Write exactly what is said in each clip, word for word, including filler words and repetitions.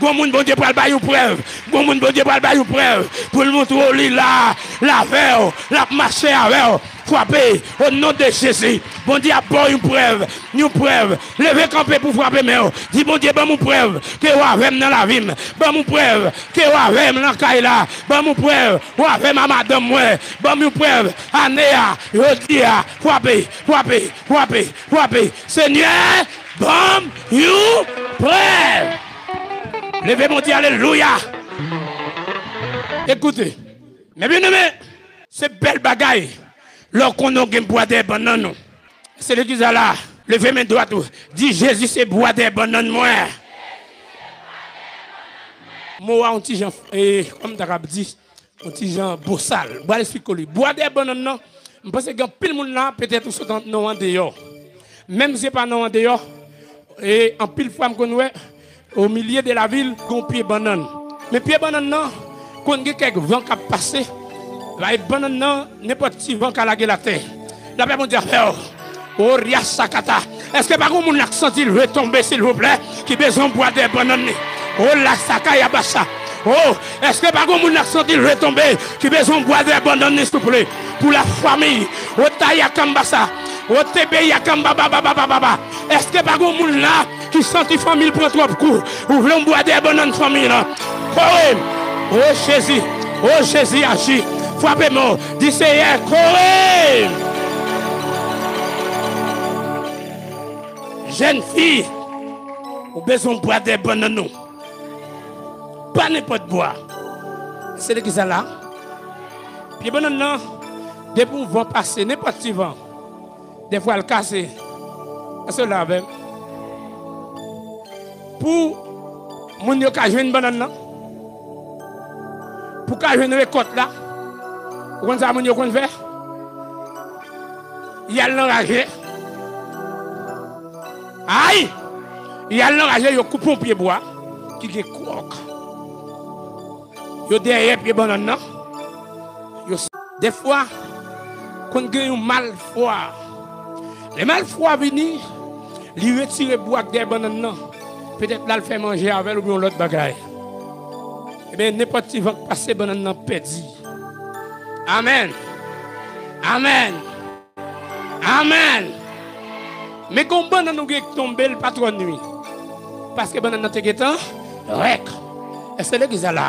Gon moun Bondye pral bay yon prèv. Gon moun Bondye pral bay yon prèv. Pou l montre w li la, l avè w, l ap mache avè w. Frape, o non de Jezi. Bondye ap ba w yon prèv, yon prèv. Leve kanpe pou frape men w. Di, Bondye, ban m yon prèv ke w avè m nan lavi m. Ban m yon prèv ke w avè m nan kay la. Ban m yon prèv w avè m a madanm mwen. Ban m yon prèv ane a, jodi a. Frape, frape, frape, frape. Senyè, ban m yon prèv. Leve, Bondye, alelouya. Ekoute, men byeneme, se bèl bagay lè w konnen w gen bwa dèyè bannann ou. Se legliz la la. Leve men dwat ou. Di, Jezi se bwa dèyè bannann mwen. Mo a yon ti jan, e, kòman m ta kab di, yon ti jan bosal. Bwa l esplike w li. Bwa dèyè bannann nan, m panse gen anpil moun la, petèt ou sot nan yon andeyò. Menm si se pa nan yon andeyò, e anpil fwa m konn wè, au milieu de la ville, gon pye bannann. Men pye bannann nan, konn gen kèk van k ap pase, bay bannann nan, nenpòt ti van ka lage l atè. Lapè Bondye avè w. O rya sakata. Èske pa gon moun la k santi l vle tonbe, silvouplè, ki bezwen bwa dèyè bannann li? O la sakaya basa. O, èske pa gon moun la k santi l vle tonbe, ki bezwen bwa dèyè bannann li, souple? Pou la fami. O taya kamba sa. O tebe ya kamba ba ba ba ba ba ba. Èske pa gon moun la ki santi fanmi l pran twòp kou? Ou vle yon bwa dèyè bannann fanmi lan? Kore m. O Jezi. O Jezi, aji. Frape men w. Di, Seyè, kore m. Jèn fi, ou bezwen yon bwa dèyè bannann ou. Pa nenpòt bwa. Se legliz la la. Pye bannann nan, depi yon van pase, nenpòt ti van, dèfwa l kase. Èske w la avè m? Pou moun yo ka jwenn bannann nan, pou ka jwenn rekòt la, ou konn sa moun yo konn fè? Y al nan raje. Ay! Y al nan raje, yo koupe yon pye bwa ki gen kwòk. Yo dèyè pye bannann nan. Yo s-, dèfwa, konn gen yon malfwa. Lè malfwa vini, li retire bwa k dèyè bannann nan. Petèt l al fè manje avè l oubyen yon lòt bagay. Ebyen, nenpòt ti van k pase, bannann nan pèdi. Amèn. Amèn. Amèn. Men gon bannann ou gen k tonbe, l pa twò nwi. Paske bannann nan te gentan rèk. Èske legliz la la?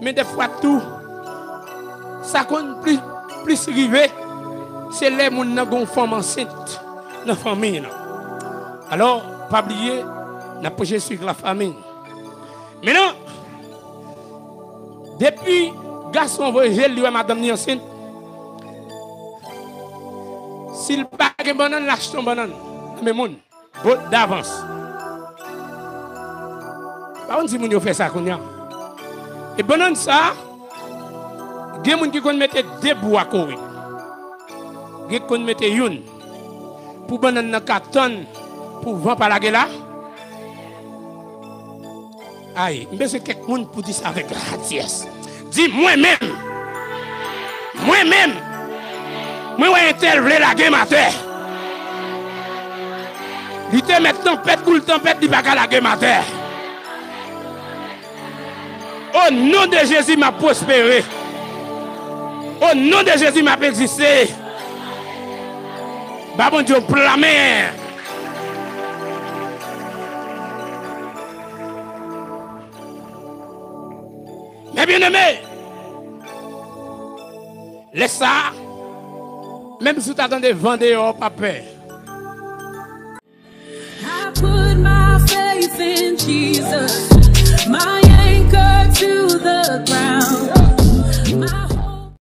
Men dèfwa tou, sa konn pli, plis rive, se lè moun nan gon fanm ansent nan fanmi nan. Alò, pa bliye, n ap preche sou la fami. Men non, depi gason an voye je l, li wè madanm li ansent, si l pa gen bannann, l achte yon bannann nan men moun. Bon, davans. Pa konn si moun yo fè sa kounye a. E bannann sa, gen moun ki konn mete de bwa kore. Gen ki konn mete youn. Pou bannann nan ka tann pou van pa lage la. Ay, m bezwen kèk moun pou di sa avèk ladyès. Di, mwen menm. Mwen menm. Mwen wè entèl vle lage m atè. Li te mèt tanpèt, boul tanpèt, li pa ka lage m atè. O non de Jezi, m ap pwospere. O non de Jezi, m ap egziste. Ba Bondye yon pla men. Men byeneme, lè sa a, menm si w ta tande van deyò, pa pè.